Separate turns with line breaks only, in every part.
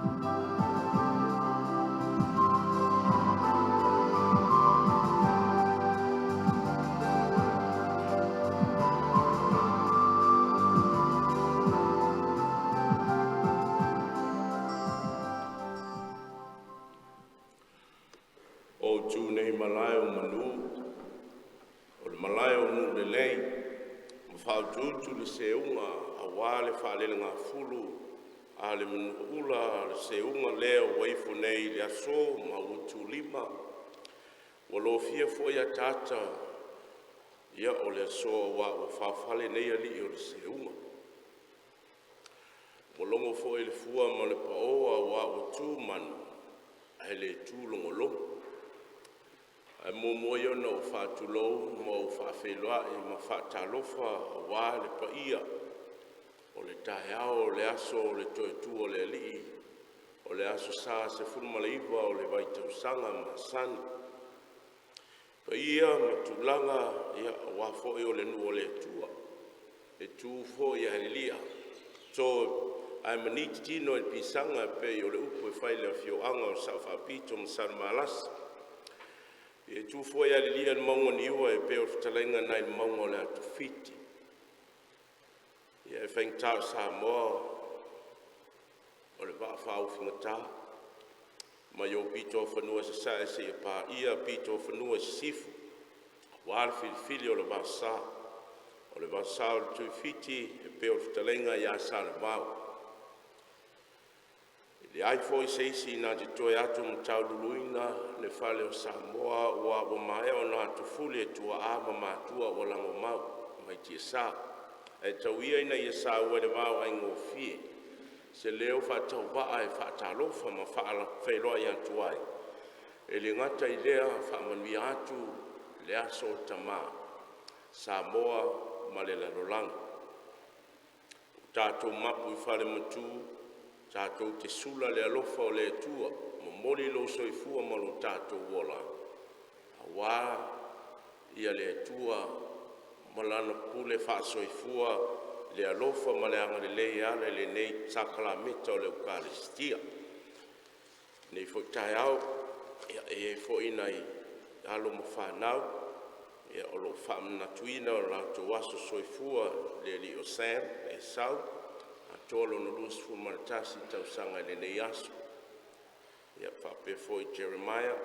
O itu nei malae o manu, o le malae o nuu lelei, ua faautuutu le seuga aua le faalelegafulu a le manuula o le seuga lea ua ifo nei i le aso ma ua tulima, ua lofia foi ataata o le aso aua ua faaofale nei alii o le seuga. Ua logo foi le fua ma le pao aua ua tu manu ae le tu logologo. Ae muamua ia ona ou faatulou ma ou faafeiloai ma faatalofa aua le paia o le taeao o le aso o le toe o le Alii, o le aso Sa 19 o le vaitausaga masani. Paia ma tulaga aua foi o le nuu o le Atua, e tu foi ae lilia, to ae maniti tino i le pisaga e pei o le upu e fai i le afioaga o Sao Faapito ma Salemalasi. E tu foi ae lilia le mauga o Niua e pei o le fetalaiga nai le mauga o le Atofitu. Ia e faigata o Samoa o le vaa faaufugata mai ou pito i sasae seia paia pito o fanua i sisifo, aua le filifili o le Vaa Sa, o le Vaa o le Tuifiti e pei o le fetalaiga ia Salevao. E leai foi se isi na te toe atumatauliulua le fale o Samoa aua ua maea ona atofuli e tuaa ma matua ua lagomau mai tiasa. Ae tau ia ina ia saua i le vao aigofie se leo faatauvaa e faatalofa ma faafeiloai atu ai. E le gata i lea, faamanuia atu le Aso o Tama Samoa ma le lalolagi. Ua tatou mapu i fale matu, tatou te sula le alofa o le Atua, momoli lou soifua ma lo tatou ola aua le Atua ma Lana pule faasoifua, le alofa ma le agalelei e ala i lenei sakalameta o le Ekalesia. I lenei foi taeao, e i ai foi nai alo ma fanau o lo o faamanatuina o latou aso soifua i le alii o Sam Esau, atoa lona 21 tausaga i lenei aso. E faapea foi Jeremiah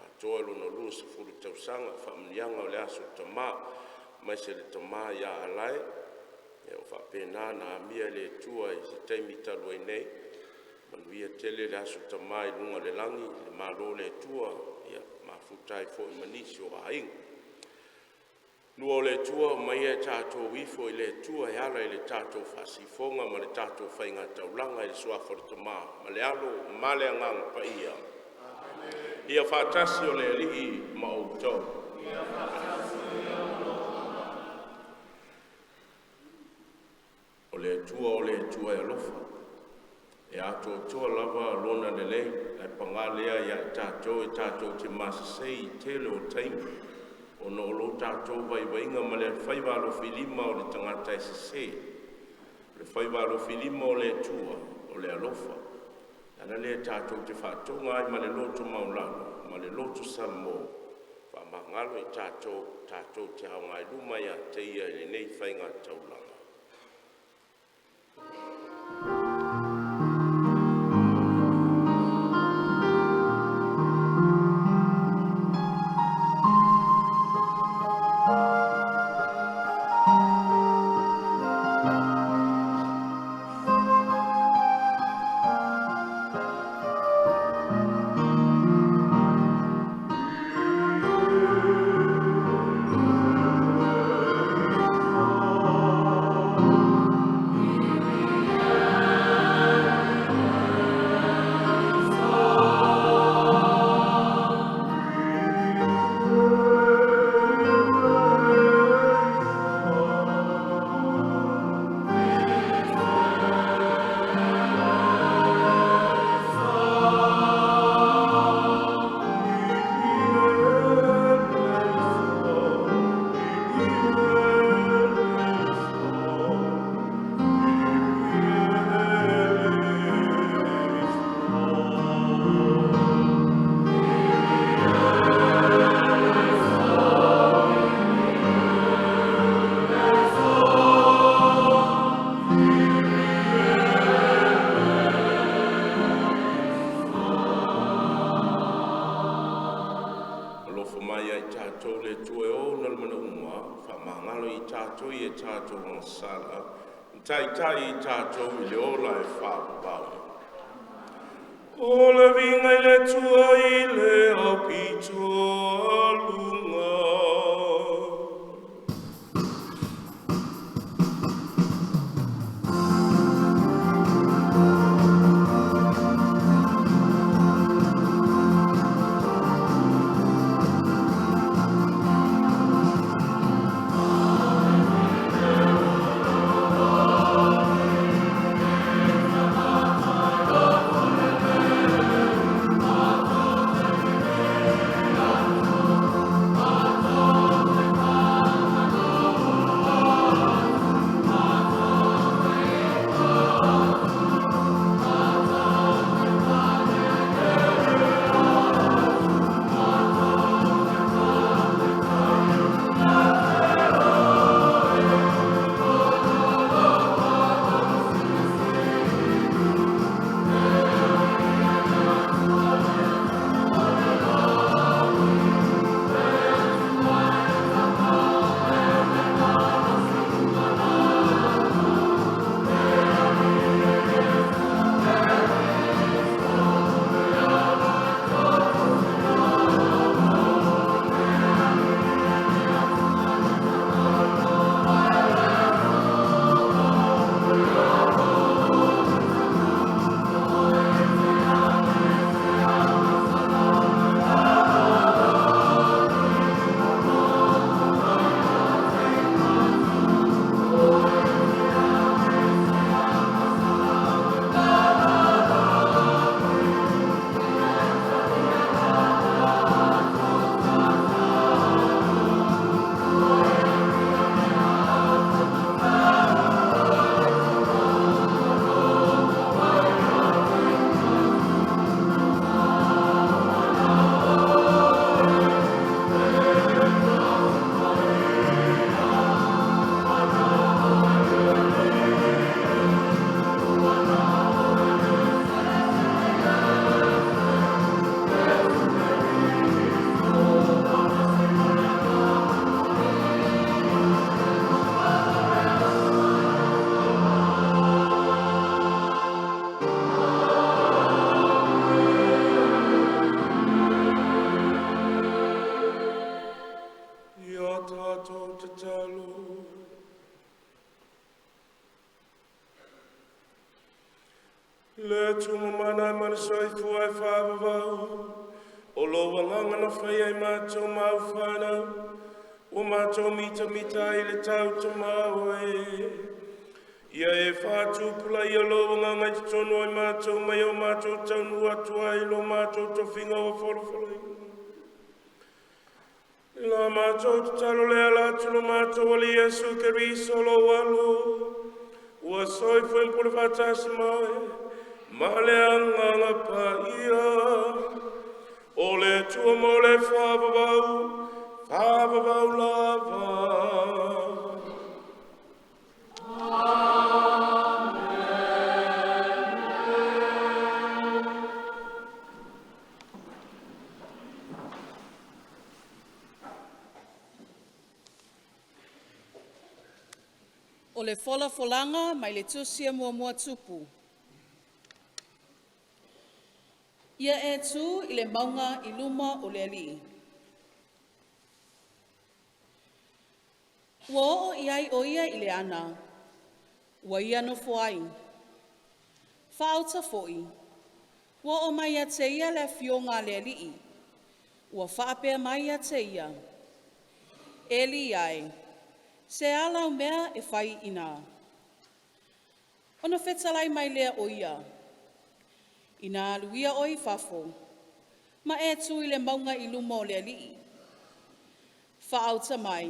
atoa lona 20 tausaga. Faamanuiaga o le Aso a Tama, aemaise le tama ia Alae ua faapena ona amia e le Atua i se taimi talu ai nei. Manuia tele le Aso Tama i luga o le lagi i le malo o le Atua, mafuta ai foi ma nisi o aiga. Lua o le Atua, omaia tatou ifo i le Atua e ala i le tatou faasifoga ma le tatou faigataulaga i le Suafa o le Tama ma le Alo ma le Agaga Paia. Ia faatasi o le Alii ma outou. Ia faatasi O le Atua o le Atua e alofa, e atoatoa lava Lona lelei, ae paga lea ia i tatou e tatou te masesei i le tele o taimi ona o lo tatou vaivaiga ma le faiva alofilima o le tagata e sese. O le faiva alofilima o le Atua o le alofa. O le ala lea tatou te faatoga ai ma le loto maualalo ma le loto salamo, faamagalo i tatou tatou te augailuma ia te Ia i lenei faigataulaga. ia i tatou le Atua e ona le manaoga, faamagalo i tatou i a tatou agasala, ma taitai i tatou i le ola e faavavau. O le viiga i le Atua i le aupito aluga. Ia tatou tatalo. Le Atua mamana ma le soifua e faavavau, o lou agaga na faia e matou ma au fanau, ua matou mitamita ai i le tautamā oe. Ia e faatupulaia lou agaga i totonu o i matou mai o matou taunuu atu ai i lo matou tofiga ua folafolaina. La matou tatalo lea e ala atu i lo matou Alii Iesu Keriso lou Alo, ua soifua ma pule faatasi ma oe ma le Agaga Paia, o le Atua mo le faavavau, faavavau lava.
O le folafolaga mai le Tusi a Muamua Tupu. Ia e tu i le mauga i luma o le Alii. Ua oo i ai o ia i le ana, ua ia nofo ai. Faauta foi, ua oo mai ia te ia le afioga a le Alii, ua faapea mai ia te ia, “Eli ae, se a lau mea e fai i ina?” Ona fetalai mai lea o ia, “Ina alu ia oe i fafo, ma e tu i le mauga i luma o le Alii.” Faauta mai,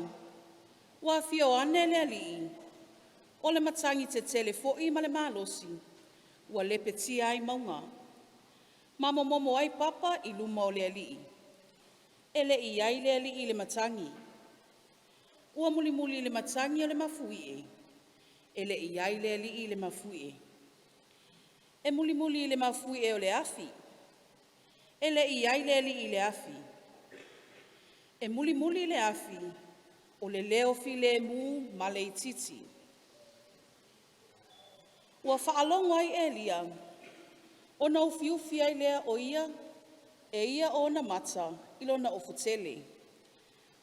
ua afio ane le Alii, o le matagi tetele foi ma le malosi, ua lepetia ai mauga, ma momomo ai papa i luma o le Alii. E le i i ai le Alii i le matagi. Ua mulimuli i le matagi o le mafuie. E le i i ai le Alii i le mafuie. E mulimuli i le mafuie o le afi. E le i i ai le Alii i le afi. E mulimuli le afi, o le leo filemu ma le itiiti. Ua faalogo ai Elia, ona ufiufi ai lea o ia e ia o ona mata i lona ofutele,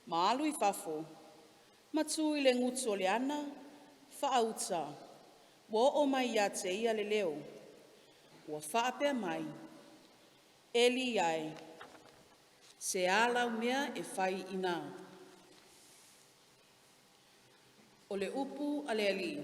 ma alu i fafo, ma tu i le gutu o le ana, faauta, ua oo mai ia te ia le leo, ua faapea mai, Eli ae, se a lau mea e fai i ina? O le upu a le Alii.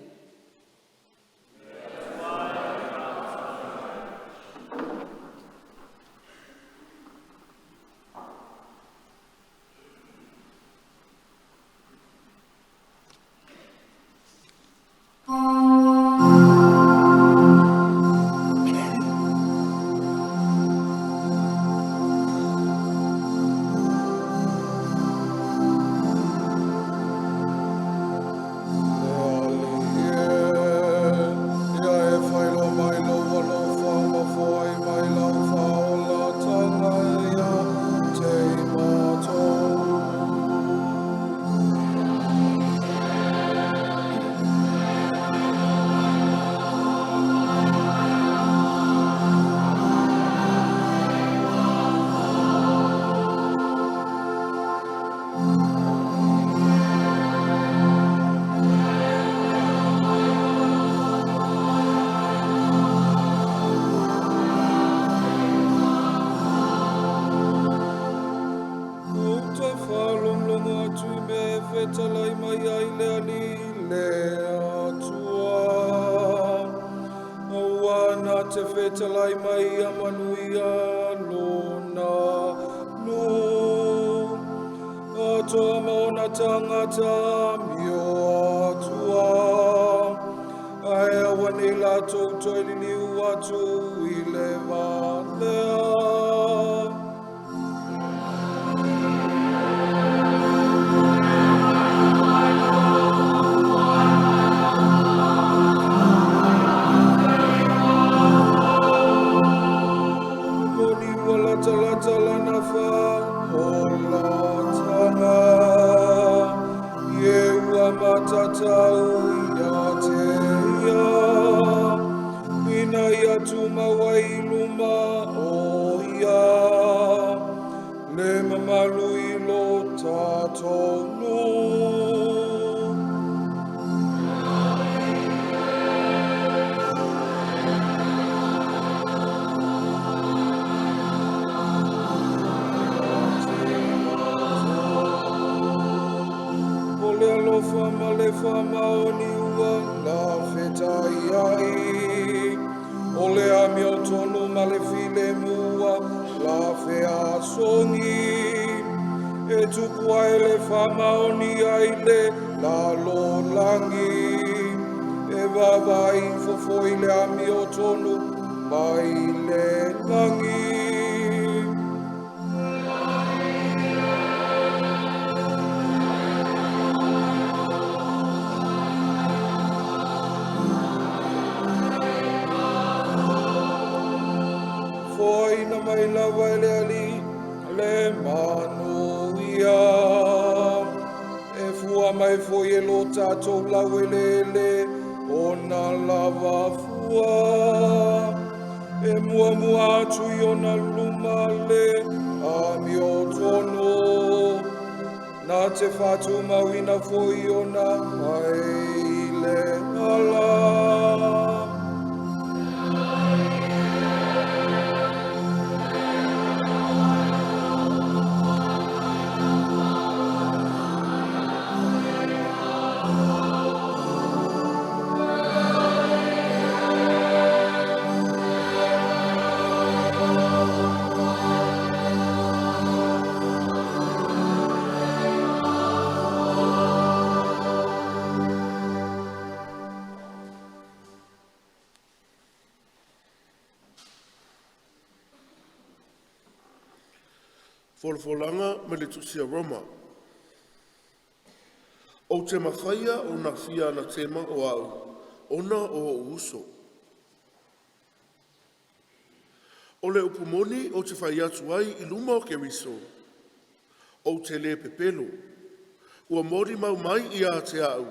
Ia e faailoa mai lou alofa ma foai mai lau faaolataga ia te i matou. Ou te faalogologo atu i mea e fetalai mai ai le Alii le Atua. Aua na te fetalai mai ia manuia lona nuu. Atoa ma ona tagata amio atua. Ae aua nei latou toe liliu atu i le valea. Moni ua latalata lana faaolataga, ie ua matatau ia te ia, ina ia tumau ai i luma o ia, le mamalu i lo tatou nuu. O le alofa ma le faamaoni ua lafetaiai, o le amiotonu ma le filemu ua lafeasogi, e tupu ae le faamaoni ai le lalolagi, e vaavaai fofo i le amiotonu mai le lagi. Foaina mai lava e le Alii le manuia, e fua mai foi e lo tatou laueleele ona lava fua, e muamua atu i ona luma le amiotonu, na te faatumauina foi ona ae i le ala.
Folafolaga ma le Tusi a Roma. Ou te mafaia ona fia anatema o au ona o o'u uso. O le upu moni ou te fai atu ai i luma o Keriso, Ou te lē pepelo, ua molimau mai ia te a'u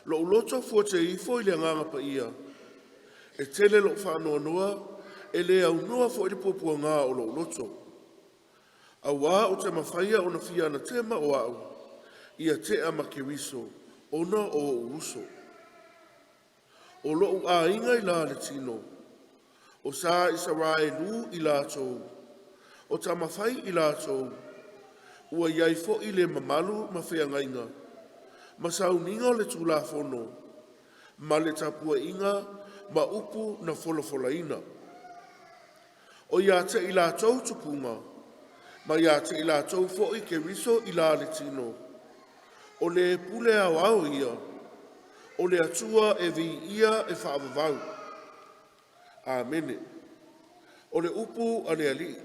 lo'u loto fuateifo i le Agaga Paia, e tele lo'u faanoanoa e lē aunoa foi le puapuagā o lo'u loto. Auā ou te mafaia ona fia anatema o a'u ia te'a ma Keriso ona o o'u uso, o lo'u aiga i la le tino, o sa Isaraelu i latou, o tamafai i latou, ua i ai foi le mamalu ma feagaiga, ma sauniga o le Tulafono, ma le tapuaiga ma upu na folafolaina. O ia te i latou tupuga, ma ia te i latou foi Keriso i la le tino, o le pule aoao ia, o le Atua e viia e faavavau. Amene. O le upu a le Alii.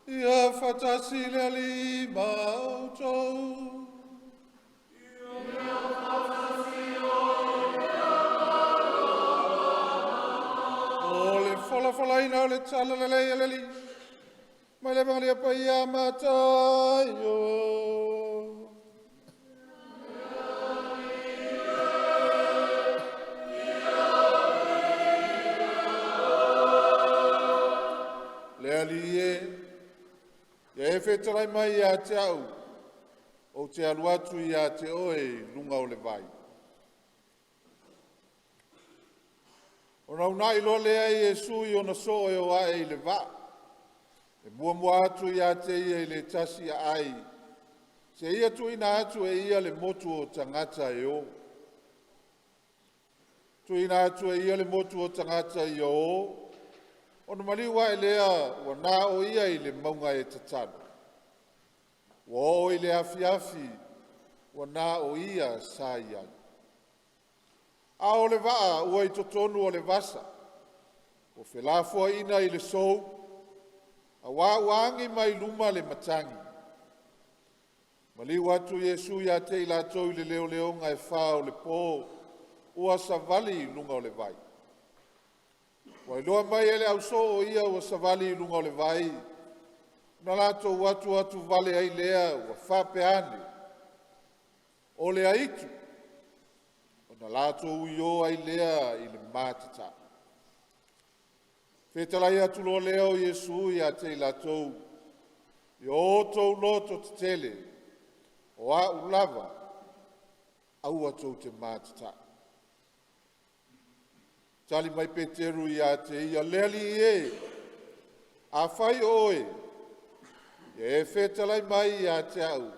Ia faatasi le Alii ma outou. O le folafolaina o le tala lelei a le Alii, mai le Evagelia Paia a Mataio. Le Alii e, ia e fetalai mai ia te a'u, ou te alu atu ia te oe i luga o le vai. Ona uunai loa lea e Iesu i ona soo e o ae i le vaa, e muamua atu ia te ia i le tasi aai, seia tuuina atu e ia le motu o tagata e o. Tuuina atu e ia le motu o tagata ia o, ona maliu ae lea ua na o ia i le mauga e tatalo. Ua oo i le afiafi ua na o ia sa i ai. A o le vaa ua i totonu o le vasa, ua felafoaiga i le sou, auā ua agi mai luma le matagi. Maliu atu Iesu ia te i latou i le leoleoga e fa o le po, ua savali i luga o le vai. Ua iloa mai e le ausoo o ia ua savali i luga o le vai, na latou atuatu vale ai lea ua faapea ane, “O le aitu!” Ona latou io ai lea i le matatao. Fetalai atu loa lea o Iesu ia te i latou, “Ia outou loto tetele, o a'u lava, aua tou te matatao.” Tali mai Peteru ia te ia, “Le Alii e, afai o oe, ia e fetalai mai ia te a'u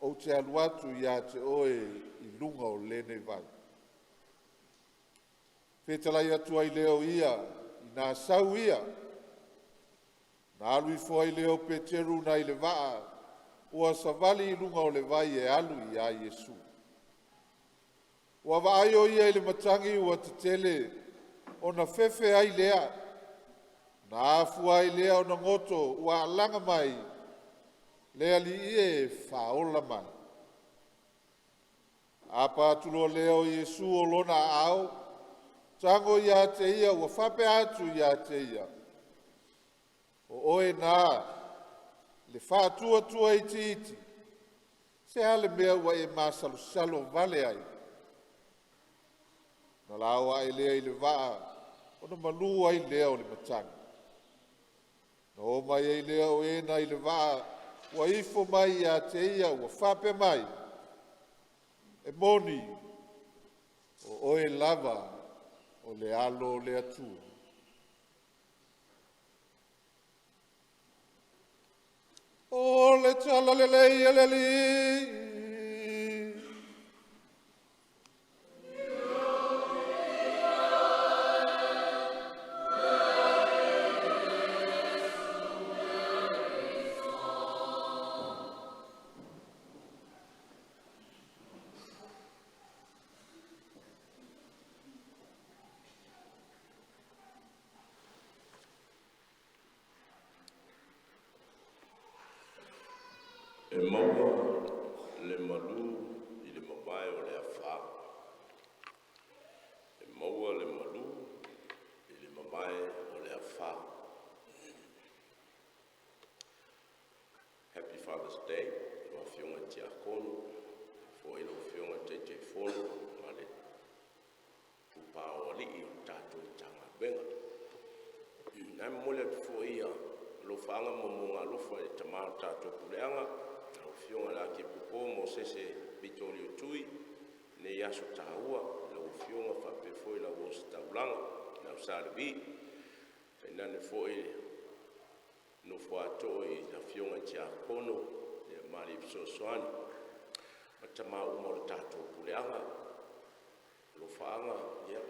ou te alu atu ia te oe i luga o lenei vai.” Fetalai atu ai lea o ia, ina sau ia. Na alu ifo ai lea o Peteru nai le vaa, ua savali i luga o le vai e alu ia Iesu. Ua vaai o ia i le matagi ua tetele, ona fefe ai lea, na afua ai lea ona goto ua alaga mai, le Alii e, faaola mai. Apa atu loa lea o Iesu o lona aao, tago ia te ia ua faapea atu ia te ia, “O oe na le faatuatua itiiti, se a le mea ua e masalosalo vale ai?” Ona lao ae lea i le vaa, ona malū ai lea o le matagi. Na o mai ai lea o e na i le vaa ua ifo mai ia te ia ua faapea mai, “E moni, o oe lava o le Alo o le Atua.” O le Tala Lelei a le Alii.
E maua le malu i le mavae o le afa. E maua le malu i le mavae o le afa. Happy Father's Day i lau Afioga i le Tiakono faapea foi lau Afioga i le Taitaifono ma le itupa o alii o le tatou Matagaluega. Ae momoli atu foi alofaaga ma moomooga alofa i le tama o le tatou puleaga, lau Afioga i le Achiepipo Mosese Vitolio Tui i lenei aso taua i lau Afioga faapea foi lau Ositaulaga le Au Sa Levi, tainane foi le nofo a too i le Afioga i Tiakono ma alii fesoasoani ma tama uma o le tatou puleaga. Alofaaga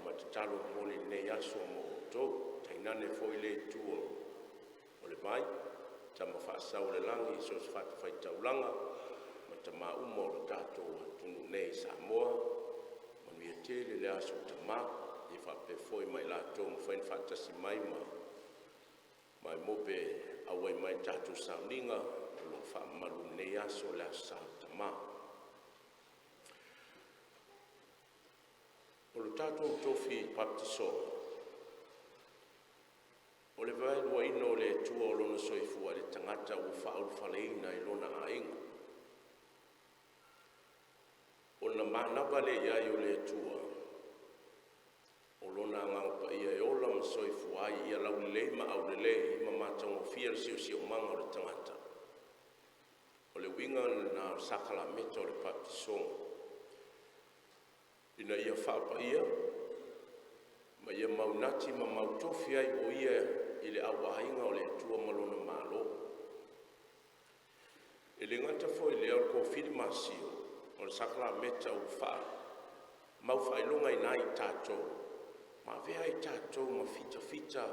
ma tatalo momoli i lenei aso mo outou, tainane foi lea itu o le vai, Tama Faasau o le Lagi i so o se fatafaitaulaga ma tama uma o le tatou atunuu nei i Samoa. Manuia tele le Aso Tama, ia faapea foi ma i latou ua mafai ona faatasi mai ma maimoa pe auai mai i le tatou sauniga o lo o faamamalu i lenei aso, le Aso Sa o Tama. O le tatou tofi papatisoa, o le vaeluaina o le Atua o Lona soifua i le tagata ua faaulufaleina i lona aiga, ona manava lea i ai o le Atua o Lona Agaga Paia e ola ma soifua ai ia laulelei ma aulelei ma matagofie le siosiomaga o le tagata. O le uiga lena o le sakalameta o le papatisoa, ina ia faapaia ma ia maunati ma mautofi ai o ia i le auaiga o le Atua ma lona Malo. E le gata foi i lea o le kofili masio, o le sakalameta ua faamaufaailogaina ai i tatou ma avea ai tatou ma fitafita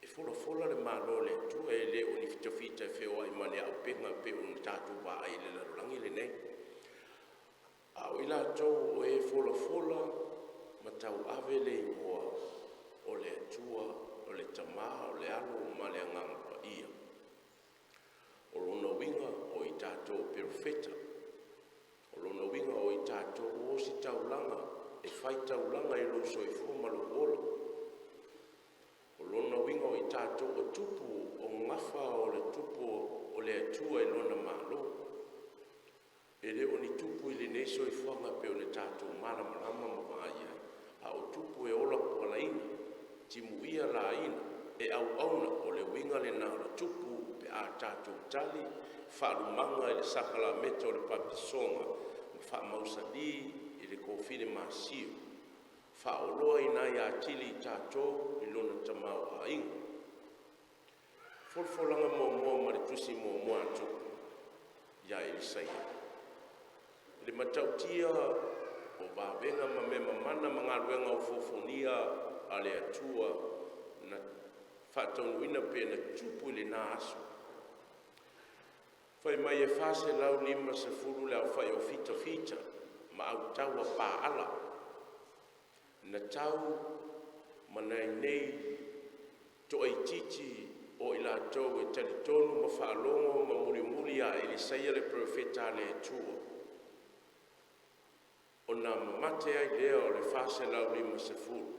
e folafola le Malo o le Atua, e le o ni fitafita e feoai ma ni auupega e pei ona tatou vaai i le lalolagi lenei. A o i latou o e folafola ma tauave le igoa o le Atua, o le Tama, o le Alo ma le Agaga Paia. O lona uiga o i tatou o perofeta. O lona uiga o i tatou ua ositaulaga e faitaulaga i lou soifua ma lou ola. O lona uiga o i tatou o tupu o gafa o le tupu o le Atua i lona Malo. E le o ni tupu i lenei soifuaga e pei ona tatou malamalama ma vaai i ai, a o tupu e ola pualaina, timuia laina, e auauna. O le uiga lena o le tupu pe a tatou tali faalumaga i le sakalameta o le papatisoa ma faamausali i le kofine masio, faaoloaina ai atili i tatou i lona tamaoaiga. Folafolaga muamua ma le tusi muamua a Tupu ia Elisaia, i le matautia o vavega ma mea mamana ma galuega ofoofogia a le Atua na faataunuuina pe na tupu i lena aso. Fai mai e 450 le aofai o fitafita ma autaua paala na tau ma nai nei toaitiiti o i latou e talitonu ma faalogo ma mulimuli ia Elisaia le perofeta a le Atua, ona mamate ai lea o le 450.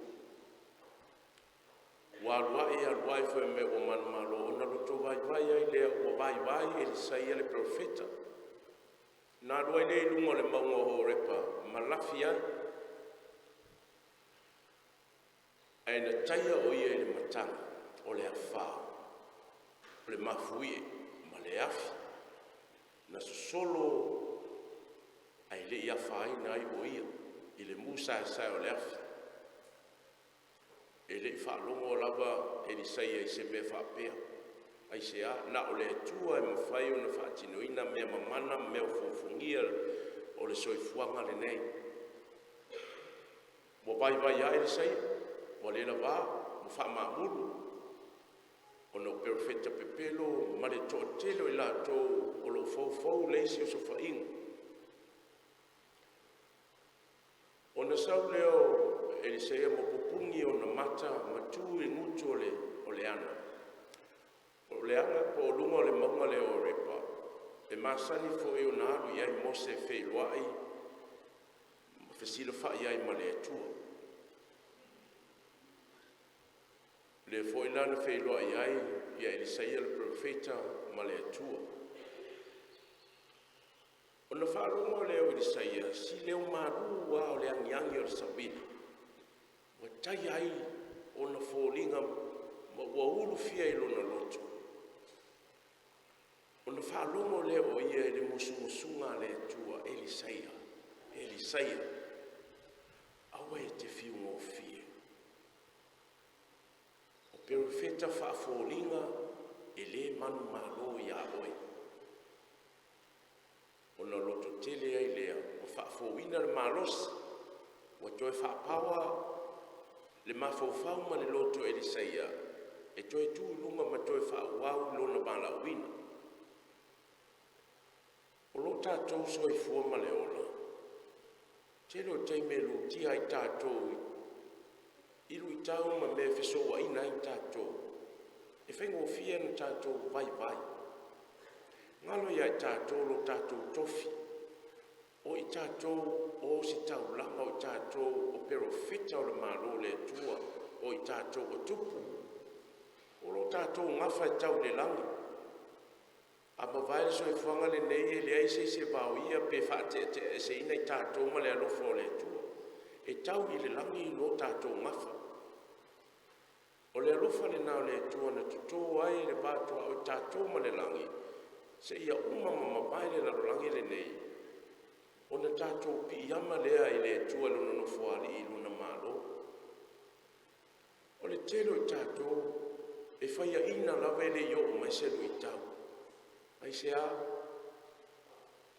Ua alu ae alu ae fai mai ua manumalo, ona lotovaivai ai lea ua vaivai Elisaia le perofeta, ona alu ai lea i luga o le mauga o Horepa ma lafi ai. Ae na taia o ia i le matagi o le afā, o le mafuie ma le afi, na sosolo ae le i afaina ai o ia i le musaesae o le afi. E le i faalogo lava Elisaia i se mea faapea. Aisea? Na o le Atua e mafai ona faatinoina mea mamana ma mea ofoofogia o le soifuaga lenei. Ua vaivai lava Elisaia, ua le lava, ua faamaamulu ona o perofeta pepelo ma le toatele o i latou o lo o foufou le isi osofaiga. Ona sau lea o Elisaia ma pupuni ona mata ma tu i le gutu o le ana. O le ana po o luga o le mauga lea o Horepa, e masani foi ona alu i ai Mose e feiloai ma fesilafai ai ma le Atua. O lea foi la na feiloai ai Elisaia le perofeta ma le Atua. Ona faalogo lea o Elisaia i si leo malu lava o le agiagi o le savili, ua taia ai ona foliga ma ua ulufia i lona loto. Ona faalogo lea o ia i le musumusuga a le Atua, Elisaia, Elisaia, aua e te fiu gofie. O perofeta faafoliga e le manumalo ia oe. Ona lototele ai lea ma faafouina le malosi, ua toe faapaoa le mafaufau ma le loto o Elisaia e toe tu i luga ma toe faaauau lona valaauina. O lo tatou soifua ma le ola, tele o taimi e lutia ai tatou i luitau ma mea e fesouaina ai tatou, e faigofie ona tatou vaivai. Galo ia i tatou lo tatou tofi, o i tatou o ositaulaga, o i tatou o perofeta o le Malo o le Atua, o i tatou o tupu. O lo tatou gafa e tau i le lagi. A mavae le soifuaga lenei, e leai se isi e vaoia pe faateteaeseina i tatou ma le alofa o le Atua. E tau i le lagi lo tatou gafa. O le alofa lena o le Atua na toto ai le va tua'a o i tatou ma le lagi, seia uma ma mavae le lalolagi lenei, ona tatou piiama lea i le Atua i Lona Nofoalii i Lona Malo. O le tele o i tatou e faiaina lava e le i oo mai se luitau. Aisea?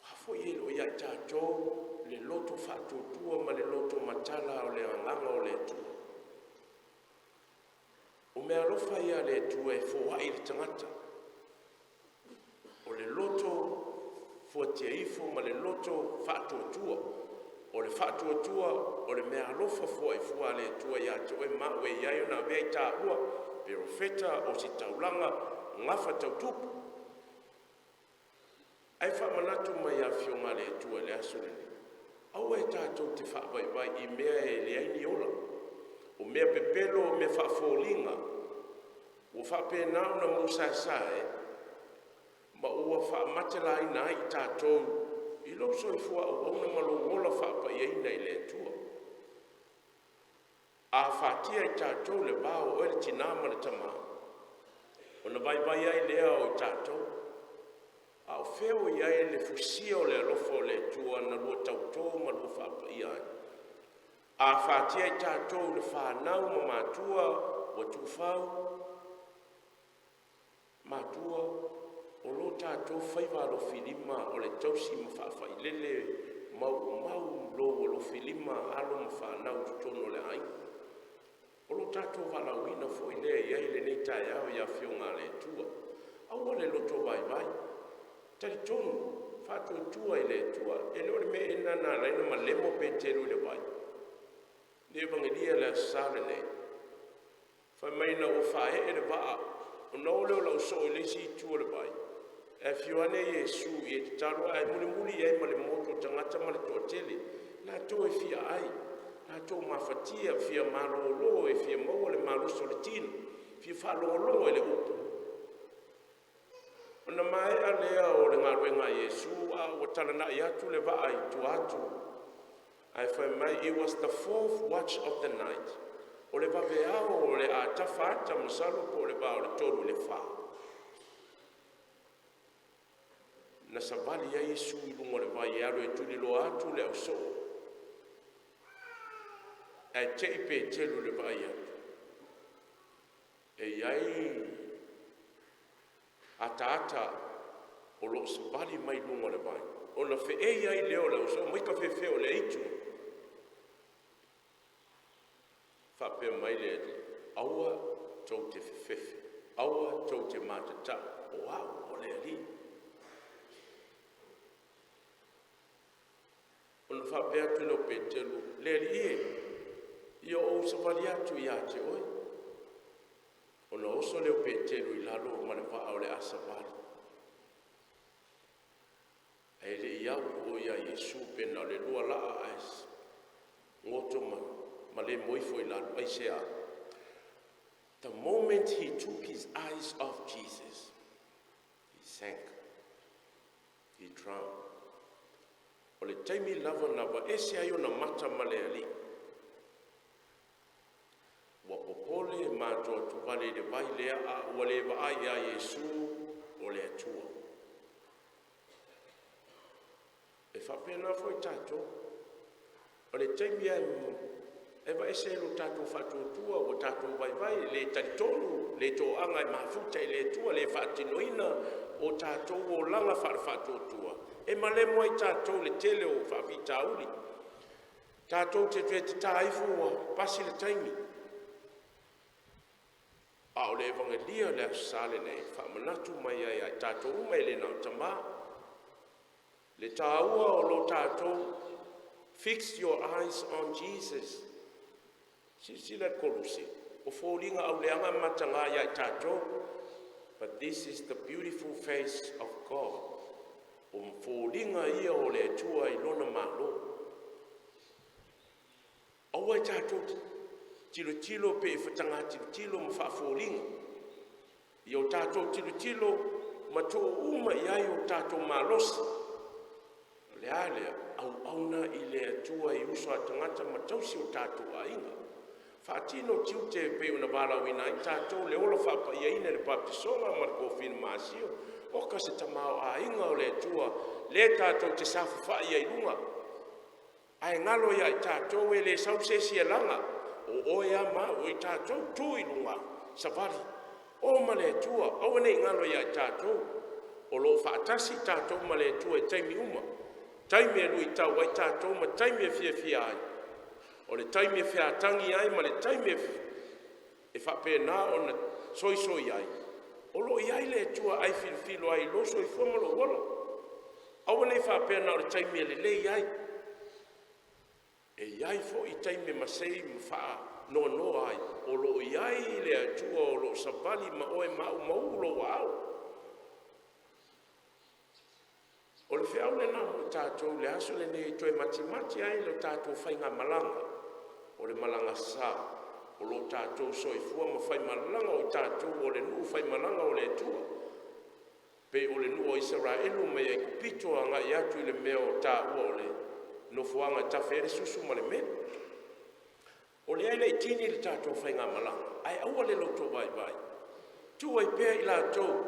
A foi e le o ia i tatou le loto faatuatua ma le loto matala o le agaga o le Atua. O meaalofa ia a le Atua e foai i le tagata. O le loto fuatia ifo ma le loto faatuatua. O le faatuatua o le meaalofa foai fua a le Atua ia te oe ma au e i ai ona avea i taua perofeta, ositaulaga, gafa tautupu. Ae faamanatu mai e Afioga a le Atua i le aso lenei, aua e tatou te faavaivai i mea e leai ni ola, o mea pepelo, o mea faafoliga, ua faapena ona musaesae ma ua faamatelaina ai i tatou i lou soifua auauna ma lou ola faapaiaina i le Atua. A fatia i tatou le va o oe le tinā ma le tamā, ona vaivai ai lea o i tatou. A o fea o i ai le fusia o le alofa o le Atua na lua tautō ma lua faapaia ai? A fatia i tatou le fanau ma matua ua tuufau, matua, o lo tatou faiva alofilima o le tausi ma faafailele ma uumau lou alofilima alo ma fanau i totonu o le aiga. O lo tatou valaauina foi lea e i ai lenei taeao i Afioga a le Atua. Aua le loto vaivai. Talitonu, faatuatua i le Atua. E le o le mea ea lena na ala ai ona malemo Petelo i le vai. Le Evagelia i le Aso Sa lenei, fai mai ina ua faaee le vaa, ona o lea o le ausoo i le isi itu o le vai, e afio ane Iesu e tatalo ae mulimuli i ai ma le motu o tagata ma le toatele, latou e fia ai, latou mafatia, fia malolo, e fia maua le malosi o le tino, fia faalogologo i le upu. Ona maea lea o le galuega a Iesu a ua talanai atu le vaa i tua atu. Ae fai mai, it was the fourth watch of the night. O le vaveao o le a tafa ata masalo po o le va o le 3 i le 4. Na savali ai Iesu i luga o le vai e alu e tuliloa atu le ausoo. Ae te i Peteru i le vaai atu. E i ai ataata o lo o savali mai i luga o le vai, ona feei ai lea o le ausoo ma ita fefe o le aitu. Faapea mai le Alii, aua tou te fefefe, aua tou te matatau, o au o le Alii. Ona faapea atu lea o Peteru, le Alii e, ia ou savali atu ia te oe. Ona oso lea o Peteru i lalo ma le vaa o le a savali. Ae le i au i o ia Iesu pe na o le 2 laa ae goto ma lemo ifo i lalo. Aisea? The moment he took his eyes off Jesus, he sank. He drowned. O le taimi lava na vaese ai ona mata ma le Alii, ua popole matoatuvale i le vai lea a ua le vaai ia Iesu o le Atua. E faapena foi tatou. O le taimi e vaese ai lo tatou faatuatua, ua tatou vaivai, le talitonu, le toaga e mafuta i le Atua, le faatinoina o tatou olaga faale-faatuatua, e malemo ai tatou le tele o faafitauli. Tatou te toe tata ifo ua pasi le taimi. A o le evagelia le Aso Sa lenei, faamanatu mai ai ia i tatou uma e le na o tamā. Le tāua o lo tatou fix your eyes on Jesus. Silasila i le koluse, o foliga auleaga ma mataga ia i tatou. But this is the beautiful face of God. O foliga ia o le Atua i lona malo. Aua e tatou tilotilo pe i fataga tilotilo ma faafoliga. Ia o tatou tilotilo ma tuu uma i ai o tatou malosi. O le a lea, auauna i le Atua i uso a tagata ma tausi o tatou aiga. Faatino tiute e pei ona valaauina ai tatou le ola faapaiaina i le baptisoga ma le kofina masio. O ka se tamaoaiga o le Atua, le tatou te safafa'i ai luga. Ae galo ia i tatou e le sau se isi e laga, o oe a ma au o i tatou tu i luga, savali, o ma le Atua, aua nei galo ia i tatou. O lo o faatasi tatou ma le Atua i taimi uma. Taimi e luitau ai tatou ma taimi e fiafia ai. O le taimi e featangi ai ma le taimi e faapena ona soisoi ai, o lo o i ai le Atua ai filofilo ai i lou soifua ma lou ola. Aua nei faapea na o le taimi e lelei ai. E i ai foi taimi masei ma faanoanoa ai, o lo o i ai le Atua o lo o savali ma oe ma au ma uu lou aao. O le feau lena mo tatou le aso lenei e toe matimati ai le tatou faigamalaga, o le malaga sa, o lo tatou soifua ma faimalaga o tatou o le nuu faimalaga o le Atua. Pe o le nuu o Isaraelu mai Aikupito agai atu i le mea o taua o le nofoaga e tafe ai le susu ma le meli. O lea e le i tini le tatou faigamalaga, ae aua le loto vaivai. Tuu ai pea i latou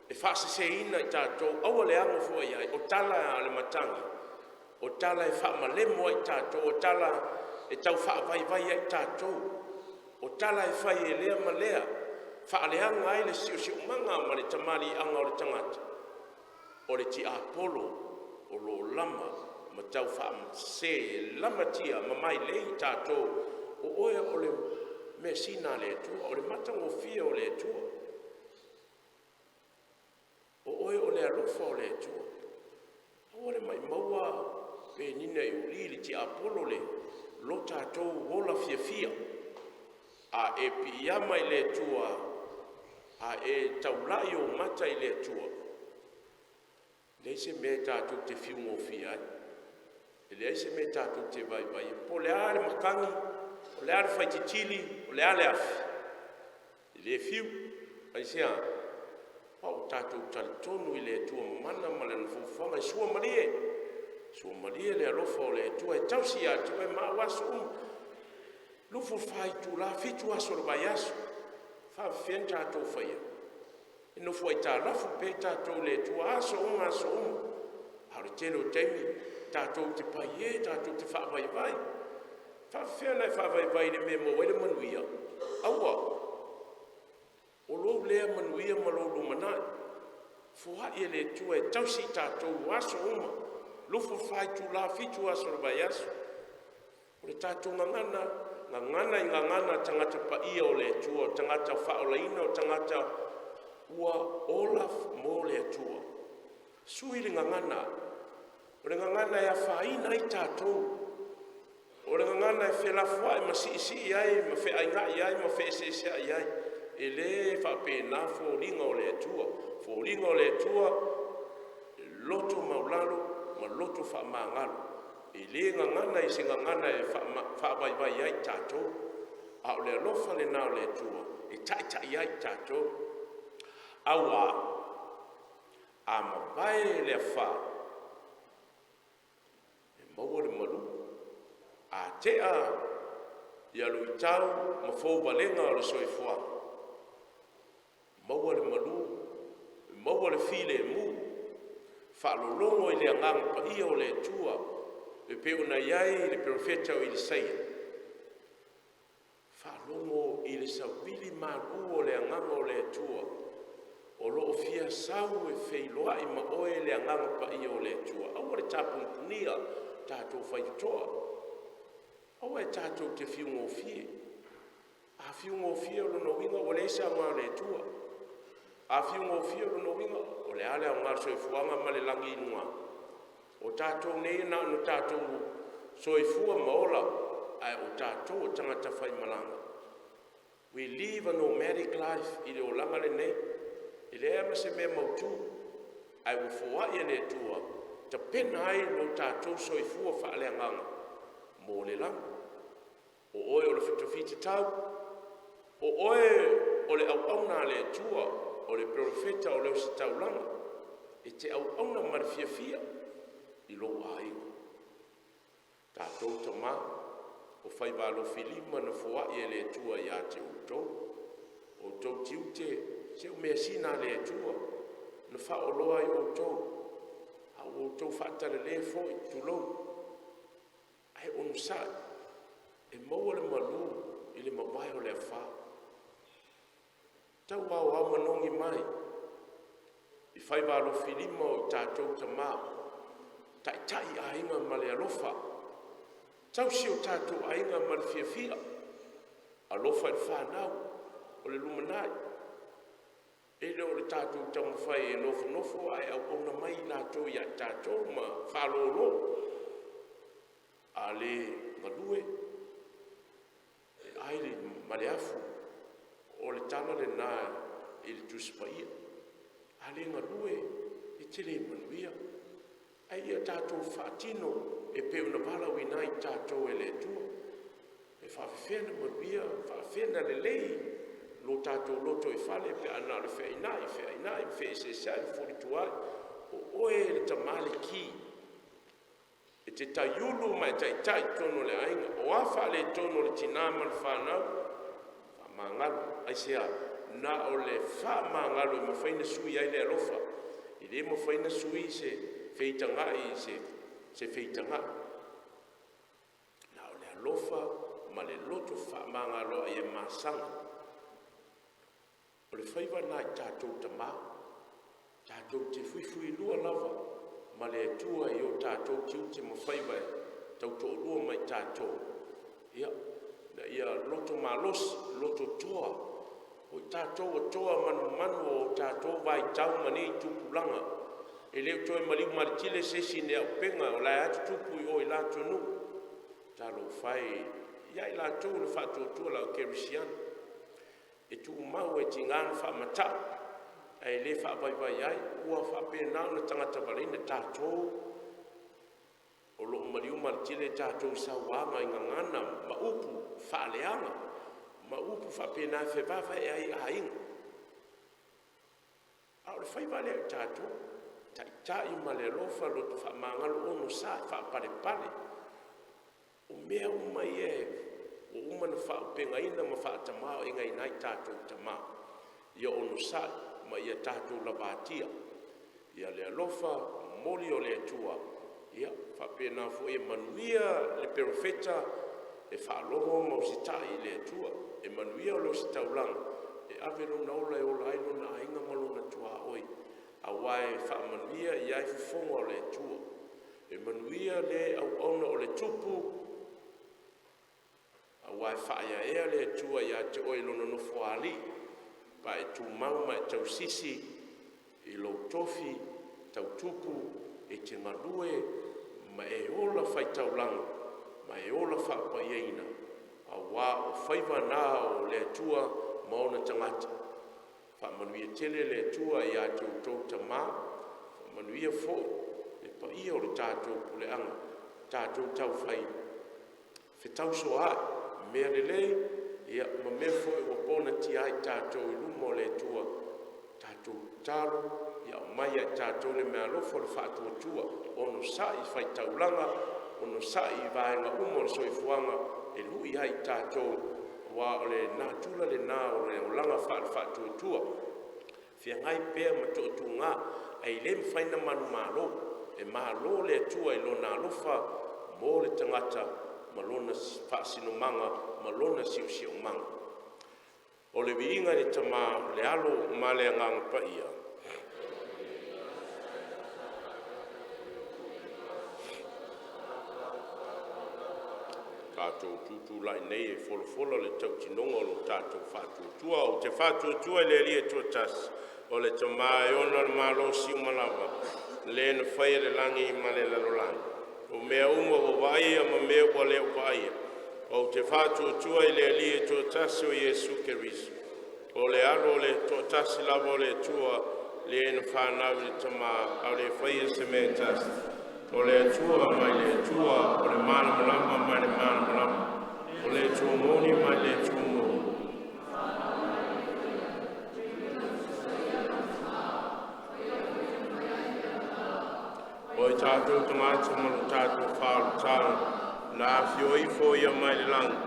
e faaseseina i tatou, aua le ago fua i ai, o tala a le matagi, o tala e faamalemo ai i tatou, o tala e tau faavaivai ai i tatou, o tala e fai e lea ma lea, faaleaga ai le siosiomaga ma le tamaliiaga o le tagata, o le tiapolo o lo o lama ma tau faamasese lamatia ma mailei i tatou, o oe o le measina a le Atua, o le matagofie o le Atua, o oe o le alofa o le Atua. Aua le maimaua pe nina i uli le tiapolo le lo tatou ola fiafia. A e piiama i le Atua, a e taulai o mata i le Atua, leai se mea e tatou te fiugofie ai. E leai se mea e tatou te vaivai ai. Po o le a le matagi, o le a le faititili, o le a le afi, e le fiu. Aisea? A o tatou talitonu i le Atua mana ma lana fuafuaga e sua malie. Sua malie le alofa o le Atua e tausi ia te oe ma au aso uma. 24 itula, 7 aso o le vaiaso. E faapefea ona tatou faia? E nofo aitalafu pea tatou i le Atua aso uma aso uma. A o le tele o taimi tatou te paie, tatou te faavaivai. E faapefea ona e faavaivai i le mea e maua ai le manuia? Aua, o lou lea manuia ma lou lumanai. Foai e le Atua e tausi i tatou aso uma, 24 itula, 7 aso o le vaiaso. O le tatou gagana, gagana i gagana a tagata paia o le Atua, o tagata faaolaina, o tagata ua ola mo le Atua. Sui le gagana, o le gagana e afaina ai tatou, o le gagana e felafoai ma siisii ai ma feainai ai ma feeseeseai ai. E le faapena foliga o le Atua. Foliga o le Atua, e loto maulalo ma loto faamagalo. E le gagana i se gagana e faavaivai ai tatou, a o le alofa lena o le Atua e taitai ai tatou. Auā, a mavae le afā, e maua le malu, a tea ia luitau ma fouvalega o le soifuaga, maua le malu, maua le filemu, faalologo i le agaga paia o le Atua e pei ona i ai le perofeta o Elisaia, faalogo i le savili malu o le agaga o le Atua o lo o fia sau e feiloai ma oe le agaga paia o le Atua. Aua le tapunapunia tatou faitotoa, aua e tatou te fiugofie. A fiugofie, o lona uiga ua leai se aoga o le Atua. A fiugofie, o lona uiga o le a le aoga o le soifuaga ma le lagi i luga? O tatou nei na ona tatou soifua ma ola, ae o tatou o tagata faimalaga. We live a nomadic life i le olaga lenei, e leai ma se mea mautu, ae ua foai e le Atua tapena ai lo tatou soifua faaleagaga mo le lagi. O oe o le fetofita tau, o oe o le auauna a le Atua, o le perofeta o le ositaulaga, e te auauna ma le fiafia i lou aiga. Tatou tama, o faiva alofilima na foai e le Atua ia te outou, outou tiute se o measina a le Atua na faaoloa ai outou, a ua outou faatalale foi, tulou, ae onosai e maua le malu i le mavae o le afā. Tau aoao manogi mai i faiva alofilima o tatou tama, taitai aiga ma le alofa, tausi o tatou aiga ma le fiafia, alofa i le fanau o le lumanai. E le o le tatou taumafai e nofonofo ae auauna mai i latou ia i tatou ma faalolo. A le galue, e ai ma le afu, o le tala lena i le Tusi Paia. A le galue, e te le manuia. Ae ia tatou faatino e pei ona valaauina ai tatou e le Atua. E faafefea na manuia, faafefea na lelei lo tatou loto i fale pe a na o le feainai, feainai, feeseeseai, fefolituai. O oe le tama le ki, e te taiulu ma e taitai totonu o le aiga. O a faaletonu o le tinā ma le fanau, faamagalo. Aisea? Na o le faamagalo e mafai ona sui ai le alofa. E le mafai ona sui se feitagai i se feitagai. Na o le alofa ma le loto faamagaloai e masaga. O le faiva lena i tatou tama, tatou te fuifuilua lava ma le Atua i o tatou tiute ma faiva e tautoalua mai tatou. Ia, na ia loto malosi, loto toa, o i tatou ua toa manumanu o tatou vaitau ma nei tupulaga. E le o toe maliu maletile se isi i ni auupega, o la e tutupu i o i la atunuu. Talofa e ia i latou o le faatuatua o le kerisiano, e tumau e tiga ona faamatau, ae le faavaivai ai, ua faapena ona tagata valaina tatou o lo o maliu maletile tatou i sauaga i gagana ma upu faaleaga ma upu faapena e fevavae ai aiga. A o le faiva lea i tatou, taitai ma le alofa, loto faamagalo, onosai, faapalepale. O mea uma ia e Ua uma ona faaaupegaina ma faatamaoaigaina ai tatou tama. Ia onosai ma ia tatou lavatia ia le alofa momoli o le Atua. Ia faapena foi e manuia le perofeta e faalogo ma usitai i le Atua. E manuia le ositaulaga e ave lona ola e ola ai lona aiga ma lona tuaoi, aua e faamanuia i ai fofoga o le Atua. E manuia le auauna o le Tupu, aua e faaeaea le Atua ia te oe i lona nofoalii, pe a e tumau ma e tausisi i lou tofi tau tupu e te galue ma e ola faitaulaga ma e ola faapaiaina, aua o faiva na o le Atua ma ona tagata. Faamanuia tele le Atua ia te outou tama, faamanuia foi le paia o le tatou puleaga, tatou taufai fetausoaai, mea lelei ia ma mea foi ua ponatia ai tatou i luma o le Atua. Tatou tatalo ia aumai ia i tatou le meaalofa o le faatuatua, onosai faitaulaga, onosai i vaega uma o le soifuaga e lui ai i tatou, aua o le natura lena o le olaga faale-faatuatua, feagai pea ma toatuga, ae le mafai ona manumalo. E malo le Atua i Lona alofa mo le tagata ma lona faasinomaga ma lona siosiomaga. O le viiga i le Tama, le Alo ma le Agaga Paia. Tatou tutulai nei e folafola le tautinoga o lo tatou faatuatua. Ou te faatuatua i le Alii e toatasi, o le Tama e ona le malosi uma lava, le na faia le lagi ma le lalolagi, o mea uma ua vaaia ma mea ua le vaaia. Ou te faatuatua i le Alii e toatasi o Iesu Keriso, o le Alo o le toatasi lava o le Atua, le na fanau i le Tama, a o le faia se mea e tasi. O le Atua mai le Atua, o le malamalama mai le malamalama, o le Atua moni mai le Atua moni. O i tatou tagata ma lo tatou faaolataga, na afio ifo ia mai le lagi,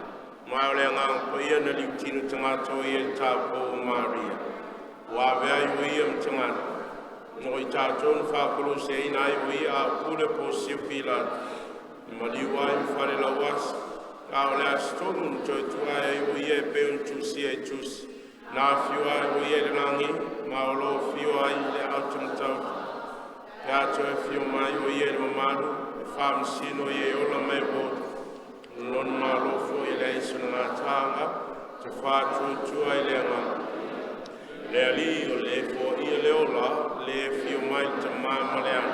ma o le Agaga Paia na liutino tagata o ia i le taupou o Maria. Ua ave ai o ia ma tagata, no i tatou na faakoloseina ai o ia a o pule Posio Pilato, na maliu ai ma fale lauasi, a o le aso tolu na toe tuai ai o ia e pei ona tusia i tusi, na afio ai o ia i le lagi, ma o lo o afio ai i le aao taumatauta. Pe a toe afio mai o ia i le mamalu, e faamasino ia e ola mai o lona malo foi e leai sona gataaga, te faatuatua i le Agaga. Le Alii o le foaia le ola, le afio mai le Tama ma le Alo,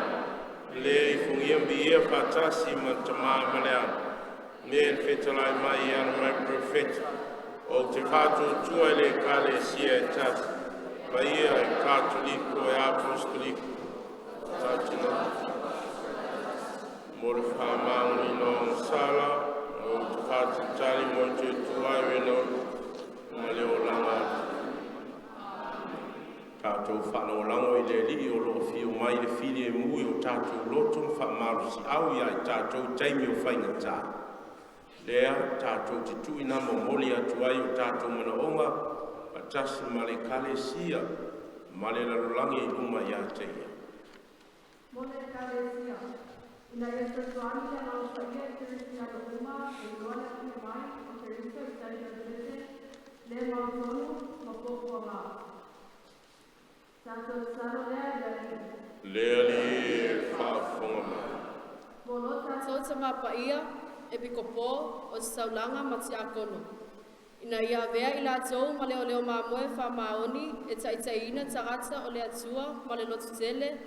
le ifogia miia faatasi ma le Tama ma le Alo, me le fetalai mai e ala mai profeta. Ou te faatuatua i le Ekalesia e tasi, paia e Katoliko e Apostoliko, tautinoga mo le faamaoniga o sala, ou te faatalitali mo le toe tuai o ena ma le olaga. Tatou faalagolago i le Alii o lo o afio mai i le filemu i o tatou loto ma faamalosiau ia i tatou i taimi o faigata. Lea tatou te tuuina momoli atu ai o tatou manaoga faatasi ma le Ekalesia ma le lalolagi i luma ia te Ia.
Mo le Ekalesia, ina ia fesoasoani le Agaga Paia i kerisiano uma e iloa le afio mai o Keriso i tai lepelepe, le mautonu ma puapuaga. Tatou tatalo lea i le Alii.
Le Alii e faafofoga mai.
Mo lo
tatou Tama Paia, Epikopo, Ositaulaga ma Tiakono, ina ia avea i latou ma leoleo mamoe faamaoni e taitaiina tagata o le Atua ma le lototele,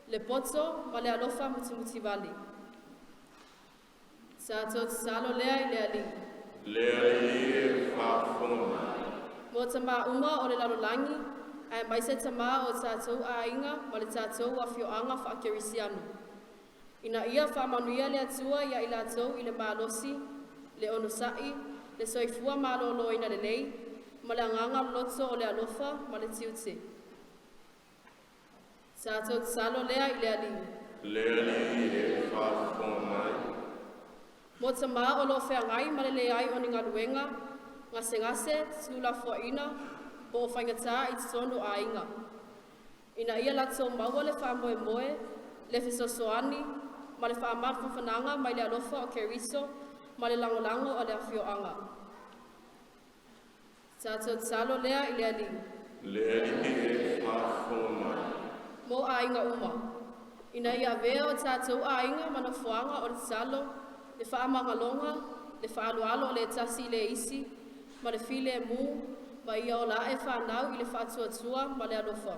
le poto ma le alofa mutimutivale. Tatou tatalo lea i le Alii.
Le Alii e faafofoga mai.
Mo tamā uma o le lalolagi, aemaise tamā o tatou aiga ma le tatou afioaga faakerisiano, ina ia faamanuia le Atua ia i latou i le malosi, le onosai, le soifua maloloina lelei, ma le agaga loloto o le alofa ma le tiute. Tatou tatalo lea i le Alii.
Le Alii e faafofoga mai.
Mo Mo tamā o loo feagai ma le leai o ni galuega, gasegase, tuulafoaiina, po o faigatā i totonu o aiga. Ina ia latou maua le faamoemoe, le fesoasoani, ma le faamafanafanaga mai le alofa o Keriso ma le lagolago a le afioaga. Tatou tatalo lea i le Alii.
Le Alii e faafofoga mai.
Mo aiga uma. Ina ia avea o tatou aiga ma nofoaga o le tatalo, le faamagaloga, le faaaloalo o le tasi i le isi, ma le filemu, ma ia ola ae fanau i le faatuatua ma le alofa.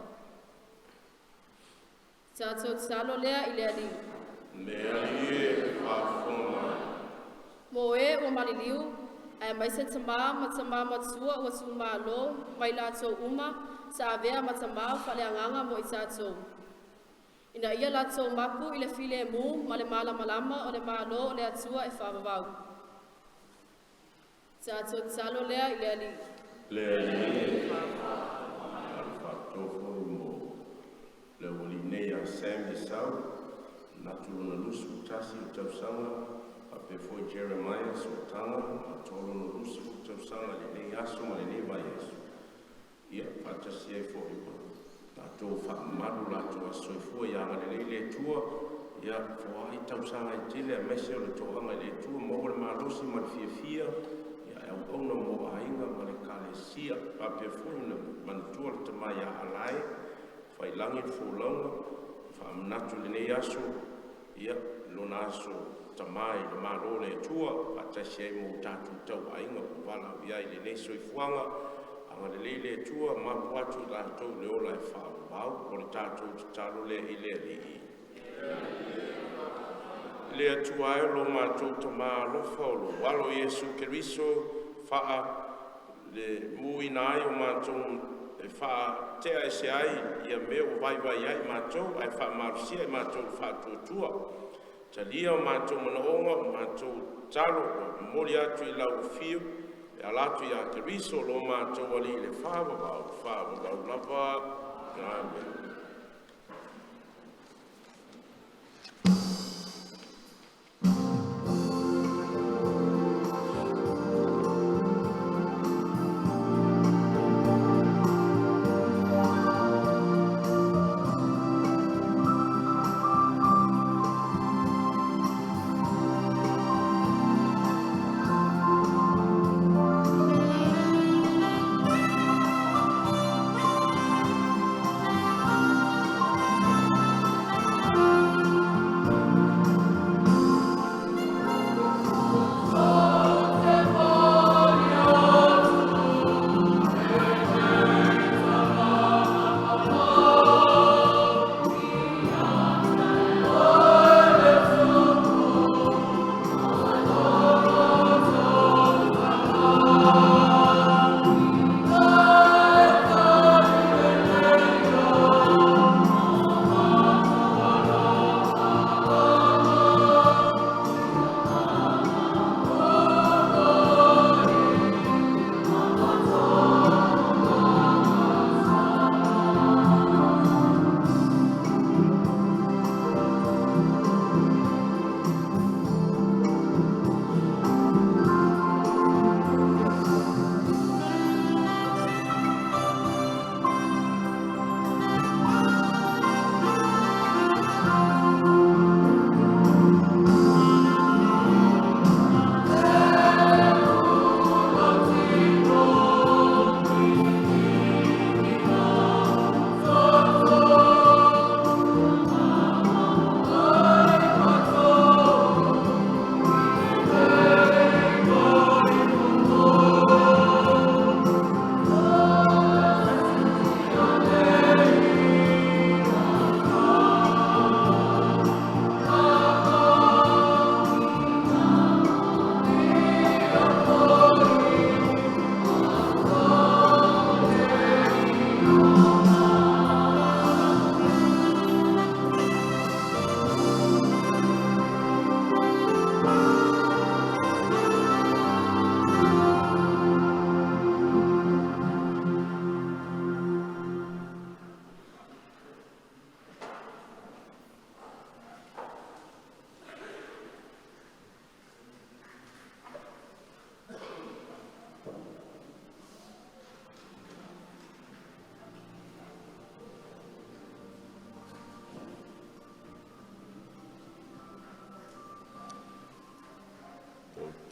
Tatou tatalo lea i le Alii.
Le Alii e faafofoga mai.
Mo e ua maliliu, aemaise tamā ma tamā matua ua tuumalo ma i latou uma sa avea ma tamā faaleagaga mo i tatou. Ina ia latou mapu i le filemu ma le malamalama o le Malo o le Atua e faavavau. Tatou tatalo lea i le Alii.
Le Alii e faatofo mo le aualii nei a Sam Esau, manatu lona 21 o tausaga, faapea foi Jeremiah Sootaga, atoa lona 20 tausaga i lenei aso ma lenei vaiaso. Ia, faatasi ai foi ma tatou faamamalu latou aso soifua ia agalelei le Atua, ia foai tausaga e tele aemaise o le toaga i le Atua, maua le malosi ma le fiafia, ia e auauna mo aiga ma le Ekalesia. Faapea foi ona manatua le tama ia Alae, Faiilagi le folauga, faamanatu i lenei aso, ia lona aso tamā i le Malo o le Atua, faatasi ai ma o tatou tauaiga ua valaaulia ai i lenei soifuaga. Agalelei le Atua, mapu atu i latou i le ola e faavavau. O le tatou tatalo lea i le Alii. Le Atua e o lo matou Tamā alofa, o lou alo Iesu Keriso faa le muina ai o matou e faatea ese ai ia mea ua vaivai ai matou ae faamalosia i matou le faatuatua. Talia o matou manaoga o matou tatalo ua momoli atu i lau afio e ala atu ia Keriso lo matou Alii i le faavavau, faavavau lava. Amene.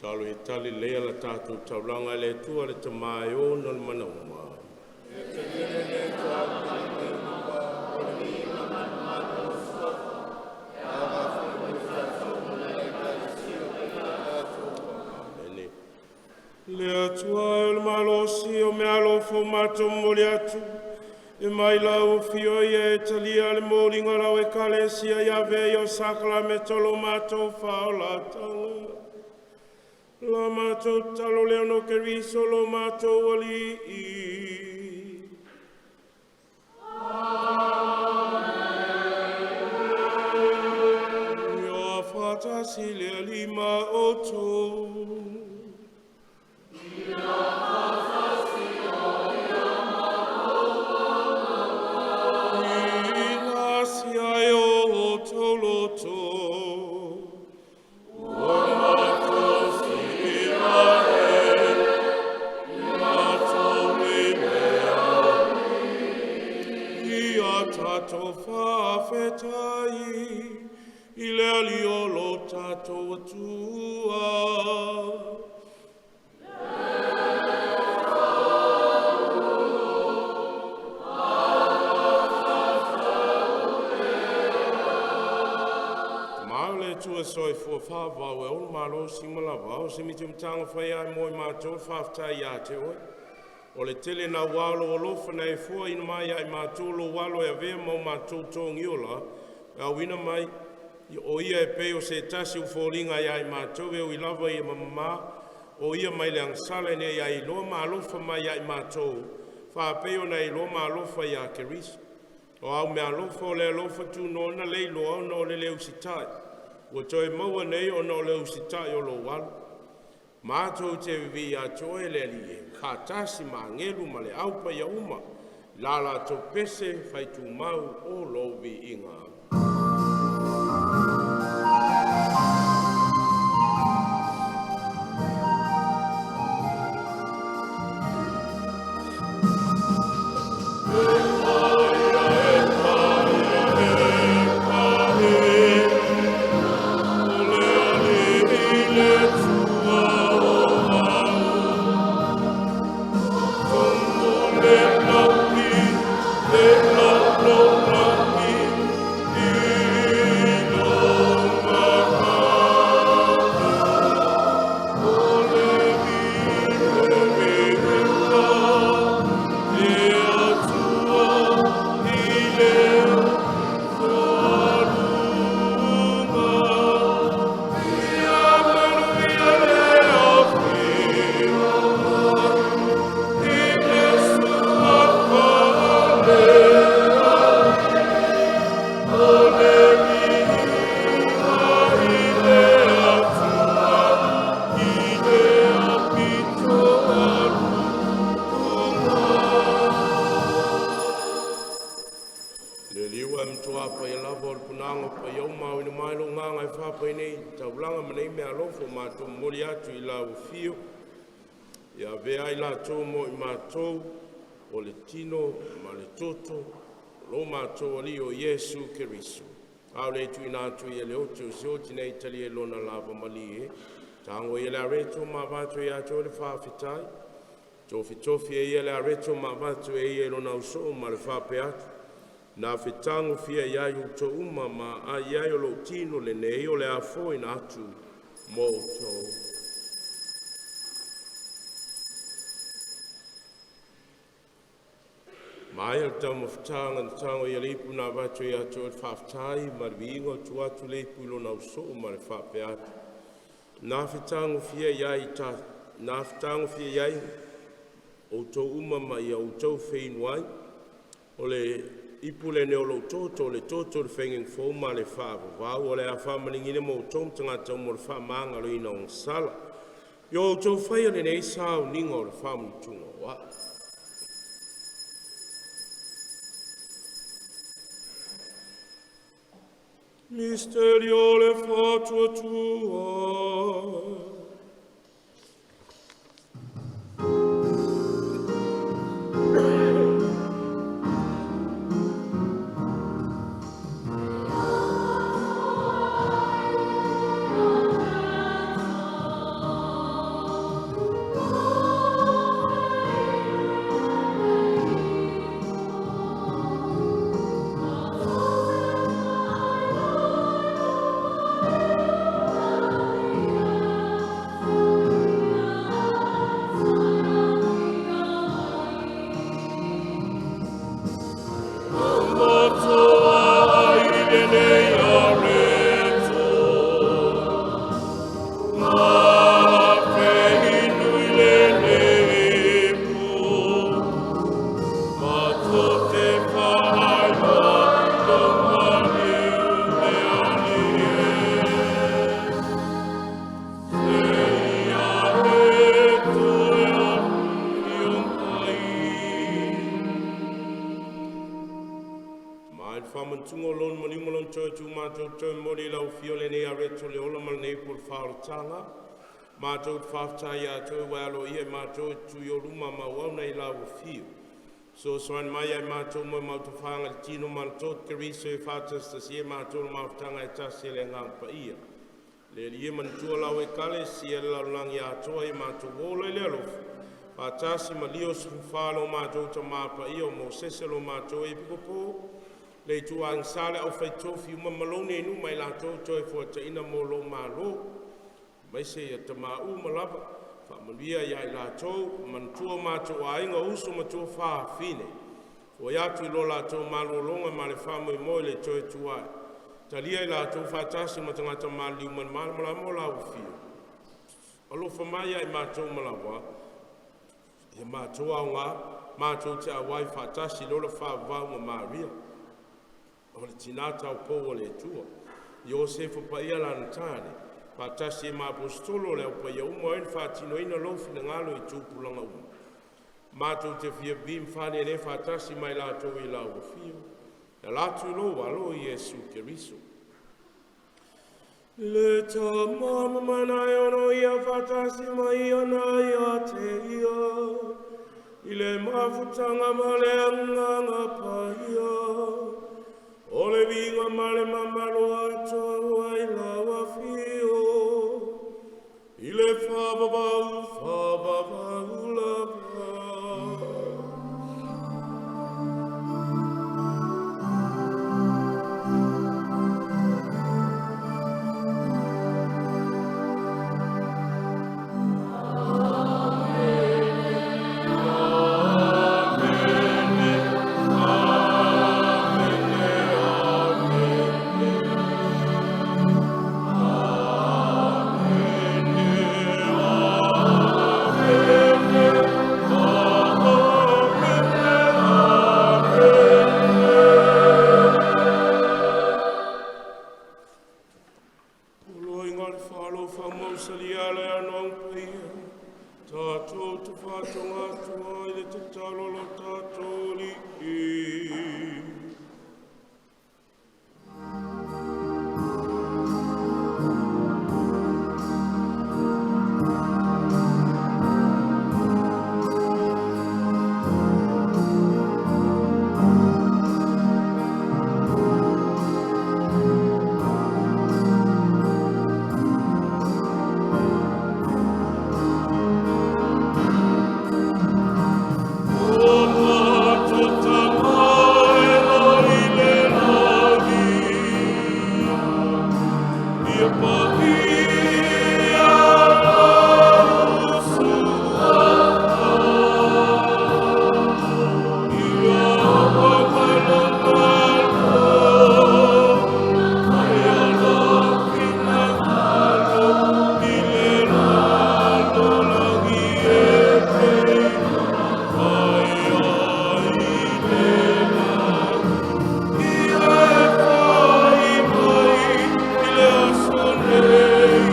Talo e tali lea la tatou taulaga e le Atua le Tama e ona le mana uma. Amene. Le Atua e o le malosi o meaalofa o matou momoli atu, e mai lau afio ia e talia le moliga a lau Ekalesia ia avea ia o sakalameta o lo matou faaolataga. La matou tatalo lea ona o Keriso lo matou Alii. Ia faatasi le Alii ma outou. Ina sia e o outou loto. Ua matou sila e, matou i le Ia tatou faafetai i le Alii o lo tatou Atua. Ma o le Atua soifua faavavau e ono malosi ma lavao se miti mataga fai ai mo i matou le faafetai ia te oe. O le tele naua o lou alofa na e fuaina mai ai matou lou alo e avea ma o matou togiola, e auina mai o ia e pei o se tasi o foliga ia i matou e ui lava ia mamama o ia mai le agasala ina ia iloa maalofa mai ia i matou, faapei ona e iloa maalofa ia Keriso. O au meaalofa o le alofa tunoa na le iloa ona o le le usitai, ua toe maua nei ona o le usitai o lou alo. Matou te vivii atu oe le Alii e, faatasi ma agelu ma le au paia uma, la latou pese faitumau o lou viiga. Le liu e matua pa ia lava o le punaga pa ia uma au ina mai lo nganga e whapa nei taulaga ma nei mea alofa o matou momoli atu i lau afio. Ia avea ai latou mo i matou o le tino ma le toto lo matou Alii o Iesu Keriso. A o le tuuina atu ia le oti o se oti nei talia i lona lava malie, tago ia le areto ma avatu ia te oe le faafetai. Tofitofi e ia le areto ma avatu e ia i lona ausoo ma le faapea atu. Na fetago fia iai outou uma ma ai ai o lou tino lenei o le a foeina atu mo outou. Mai o le taumafataga na tago ia le ipu na avatu ia te oe le faafetai ma le viiga o tuu atu le ipu i lona ausoo ma le faapea atu. Na fetagofia iai ta na fetagofia iai outou uma ma ia outou feinu ai. O le ipu lenei o lou toto, o le toto o le faigeng fou ma le faavavau, o le a faamaligi mo outou ma tagata uma o le faamagaloina o sala. Ia outou faia lenei sauniga o le faamanatuga o a'u. Misterio le faatuatua. Faaputuga o lona maliu ma lona toe tu matou toe momoli i lau afio lenei areto le ola ma lenei po le faaolataga. Matou te faafetai ia te oe ua e aloaia i matou e tui o luma ma auauna i lau afio. Fesoasoani mai ia i matou mo mautafaga i le tino ma le toto Keriso e faatasitasia ai matou le mafutaga e tasi e le Agaga Paia. Le Alii e manatua lau Ekalesia i le lalolagi atoa, ia matou ola i le alofa, faatasi ma Lio 14 lo matou Tamā Paia o Mosese lo matou Epikopo, le ituaiga sa le aufaitofi uma ma lou nei nuu ma i latou toe fuataina mo lou malo. Aemaise ia tamā uma lava, faamanuia ia i latou, manatua o matou aiga, o uso ma tuafafine, foai atu i lo latou malologa ma le faamoemoe i le toe tuai. Talia i latou faatasi ma tagata maliliu ma le malamalama o lau afio. Alofa mai ia i matou ma lava, ia matou aoga, matou te auai faatasi i le ola faavavau ma Maria, o le tina taupou o le Atua, Iosefa paia lana tane, faatasi ai ma Aposetolo o le au paia uma o e na faatinoina lou finagalo i tupulaga uma. Matou te fia ma faanenē faatasi ma i latou i lau afio, e ala atu i lou alo Iesu Keriso. Le Tama mamana e ono ia faatasi mai ia na ia te ia, i le mafutaga ma le Agaga Paia, o le viiga ma le mamalu atoa i lau afio, i le faavavau faavavau lava. Poloaiga o le faalofa mausalia le anoaga paia, tatou te faatoga atu ai le tatalo a lo tatou Alii. O matou Tama e i le lagi, ia paia lau suafa, ia oo mai lou Malo, faia lou finagalo i le lalolagi e pei ona faia i le lagi. Ia e fai mai i le aso nei,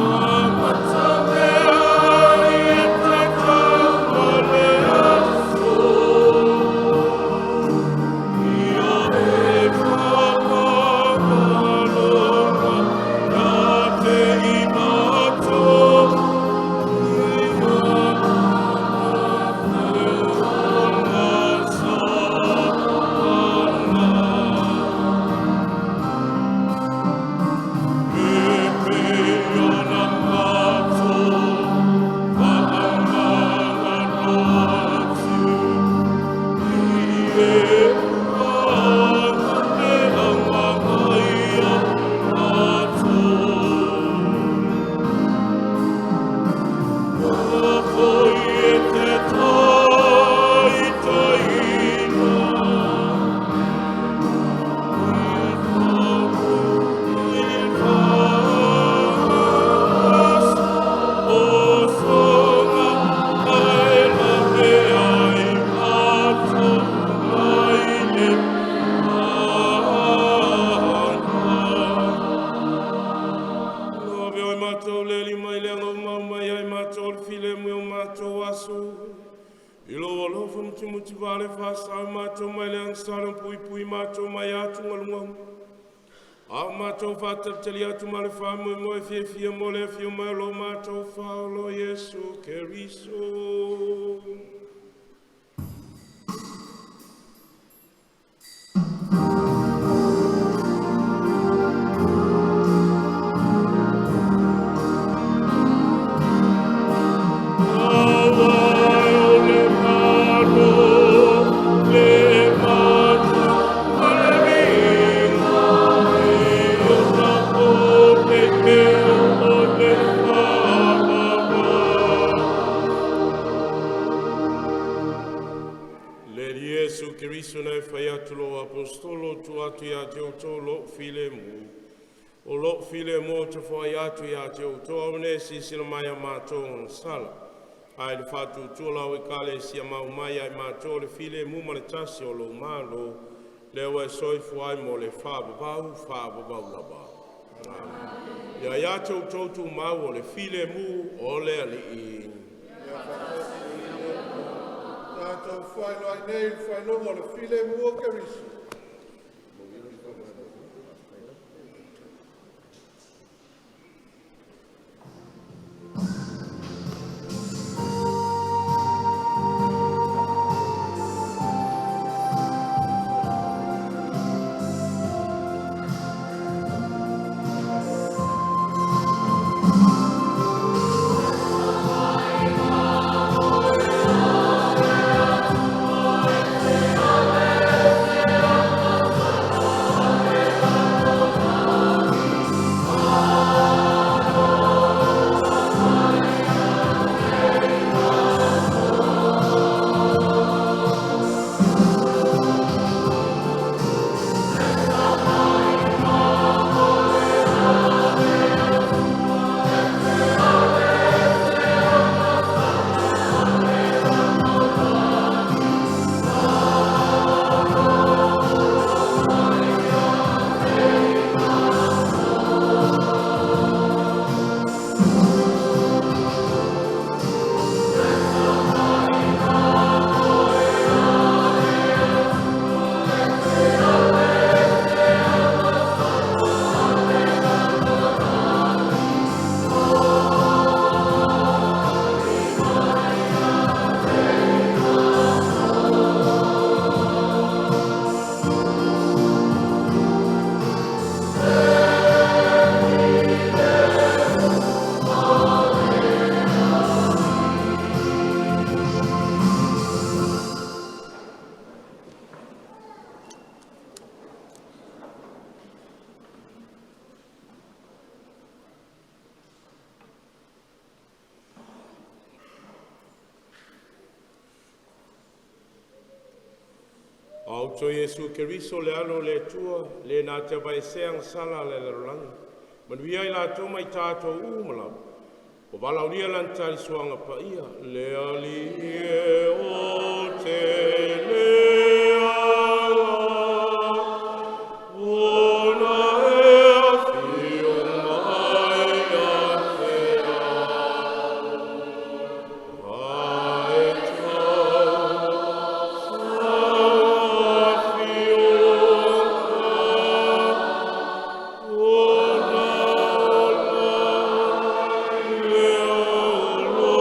amata mea ia tatau ma le aso. Ia e faamagaloga ia te i matou, ia ola sa E pei ona matou faamagalo atu i e ua le agaga ia matou. Aua foi e te taitaiina I lou alofa mutimutiva'a le faasao matou mai le agasala ma puipui matou mai atugaluga, a o matou faatalitali atu ma le faamoemoe fiafia mo le afio mai o lo matou Faaola o Iesu Keriso. Auai o le malo, le mana ma le viiga e ona o nei e o nei faavavau. Le Iesu Keriso na e fai atu lou aposetolo tuu atu ia te outou lou filemu. O lou filemu ou te foai atu ia te outou, aua ne i e silasila mai i a matou agasala, ae i le faatuatua o lau Ekalesia, ma aumai ia i matou le filemu ma le tasi o lou Malo, lea ua e soifua ai mo le faavavau, faavavau lava. Ia ia te outou tumau o le filemu o le Alii.
Tatou faailoa ai nei le faailoga o le filemu o Keriso.
Auto Iesu Keriso le alo o le Atua, le na te aveesea agasala a le lalolagi, manuia ai latou ma i tatou uma lava. Ua valaaulia lana tali suaga paia, le Alii e o te leaga, ona e afio mai ia te a'u, ae tau sau afioga, ona ola le oloaga.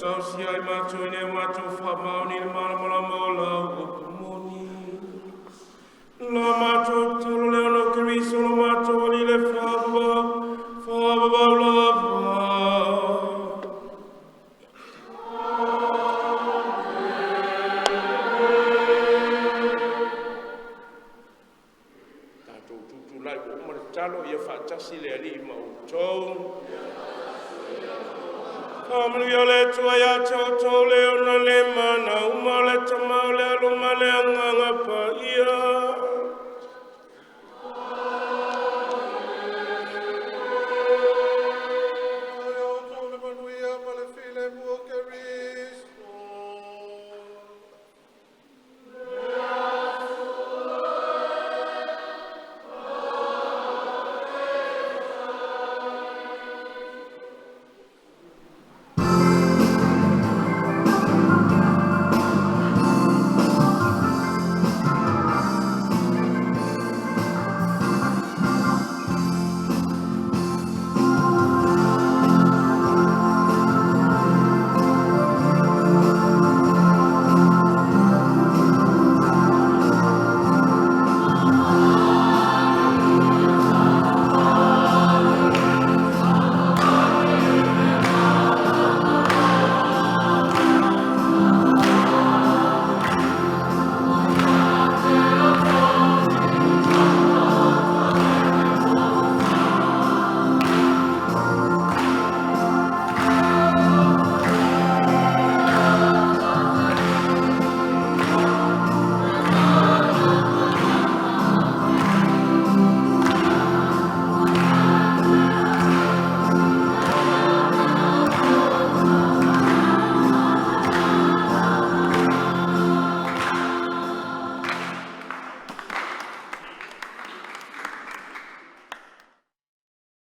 Tausia ai matou ina ia matou faamaoni i le malamalama o lau upu moni. La matou tatalo lea ona o Keriso lo matou Alii le faavavau, faavavau lava.
Tatou tutulai ua uma le tatalo, ia faatasi le Alii ma outou. Faamanuia le Atua ia te outou le ona le mana uma, o le Tama, o le Alo ma le Agaga